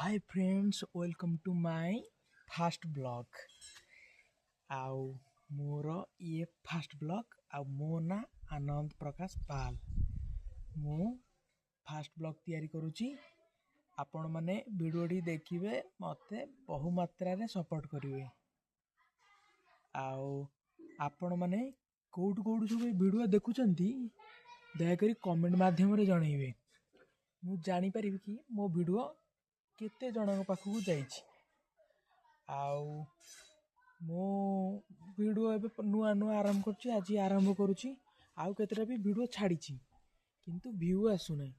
Hi friends, welcome to my first vlog. ଆଉ ମୋର ଇଏ ଫାଷ୍ଟ ବ୍ଲଗ୍, ଆଉ ମୋ ନାଁ ଆନନ୍ଦ ପ୍ରକାଶ ପାଲ। ମୁଁ ଫାଷ୍ଟ ବ୍ଲଗ୍ ତିଆରି କରୁଛି। ଆପଣମାନେ ଭିଡ଼ିଓଟି ଦେଖିବେ, ମୋତେ ବହୁ ମାତ୍ରାରେ ସପୋର୍ଟ କରିବେ। ଆଉ ଆପଣମାନେ କେଉଁଠୁ କେଉଁଠୁ ସବୁ ଏ ଭିଡ଼ିଓ ଦେଖୁଛନ୍ତି, ଦୟାକରି କମେଣ୍ଟ ମାଧ୍ୟମରେ ଜଣାଇବେ। ମୁଁ ଜାଣିପାରିବି କି ମୋ ଭିଡ଼ିଓ କେତେ ଜଣଙ୍କ ପାଖକୁ ଯାଇଛି। ଆଉ ମୁଁ ଭିଡ଼ିଓ ଏବେ ନୂଆ ନୂଆ ଆରମ୍ଭ କରୁଛି, ଆଜି ଆରମ୍ଭ କରୁଛି। ଆଉ କେତେଟା ବି ଭିଡ଼ିଓ ଛାଡ଼ିଛି, କିନ୍ତୁ ଭ୍ୟୁ ଆସୁନାହିଁ।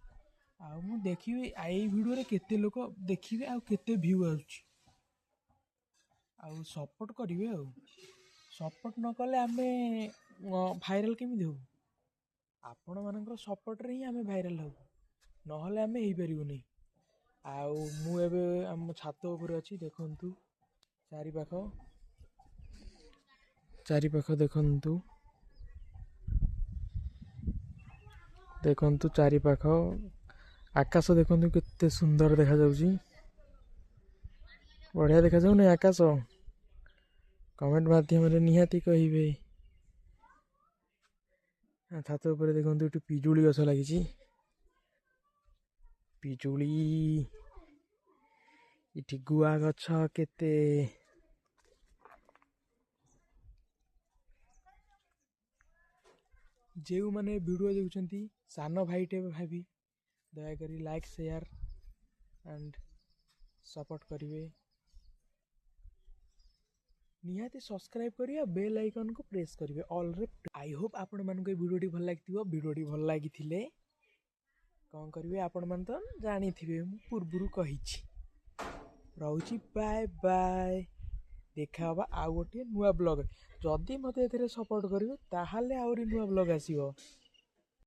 ଆଉ ମୁଁ ଦେଖିବି ଏଇ ଭିଡ଼ିଓରେ କେତେ ଲୋକ ଦେଖିବେ ଆଉ କେତେ ଭ୍ୟୁ ଆସୁଛି। ଆଉ ସପୋର୍ଟ କରିବେ, ଆଉ ସପୋର୍ଟ ନ କଲେ ଆମେ ଭାଇରାଲ୍ କେମିତି ହେବୁ? ଆପଣମାନଙ୍କର ସପୋର୍ଟରେ ହିଁ ଆମେ ଭାଇରାଲ୍ ହେବୁ, ନହେଲେ ଆମେ ହେଇପାରିବୁନି। ଆଉ ମୁଁ ଏବେ ଆମ ଛାତ ଉପରେ ଅଛି। ଦେଖନ୍ତୁ ଚାରିପାଖ, ଚାରିପାଖ ଦେଖନ୍ତୁ, ଦେଖନ୍ତୁ ଚାରିପାଖ ଆକାଶ ଦେଖନ୍ତୁ କେତେ ସୁନ୍ଦର ଦେଖାଯାଉଛି। ବଢ଼ିଆ ଦେଖାଯାଉନି ଆକାଶ? କମେଣ୍ଟ ମାଧ୍ୟମରେ ନିହାତି କହିବେ। ଛାତ ଉପରେ ଦେଖନ୍ତୁ, ଏଠି ପିଜୁଳି ଗଛ ଲାଗିଛି, ପିଜୁଳି। ଏଠି ଗୁଆ ଗଛ କେତେ। ଯେଉଁମାନେ ଭିଡ଼ିଓ ଦେଖୁଛନ୍ତି, ସାନ ଭାଇଟେ ଭାବି ଦୟାକରି ଲାଇକ୍, ସେୟାର ଆଣ୍ଡ ସପୋର୍ଟ କରିବେ। ନିହାତି ସବସ୍କ୍ରାଇବ୍ କରିବେ ଆଉ ବେଲ୍ ଆଇକନ୍କୁ ପ୍ରେସ୍ କରିବେ ଅଲ୍ରେ। I Hope ଆପଣମାନଙ୍କୁ ଏ ଭିଡ଼ିଓଟି ଭଲ ଲାଗିଥିବ। ଭିଡ଼ିଓଟି ଭଲ ଲାଗିଥିଲେ କ'ଣ କରିବେ ଆପଣମାନେ ତ ଜାଣିଥିବେ, ମୁଁ ପୂର୍ବରୁ କହିଛି। ରହୁଛି, ବାଏ ବାଏ। ଦେଖା ହେବା ଆଉ ଗୋଟିଏ ନୂଆ ବ୍ଲଗ୍ରେ। ଯଦି ମୋତେ ଏଥିରେ ସପୋର୍ଟ କରିବେ, ତାହେଲେ ଆହୁରି ନୂଆ ବ୍ଲଗ୍ ଆସିବ।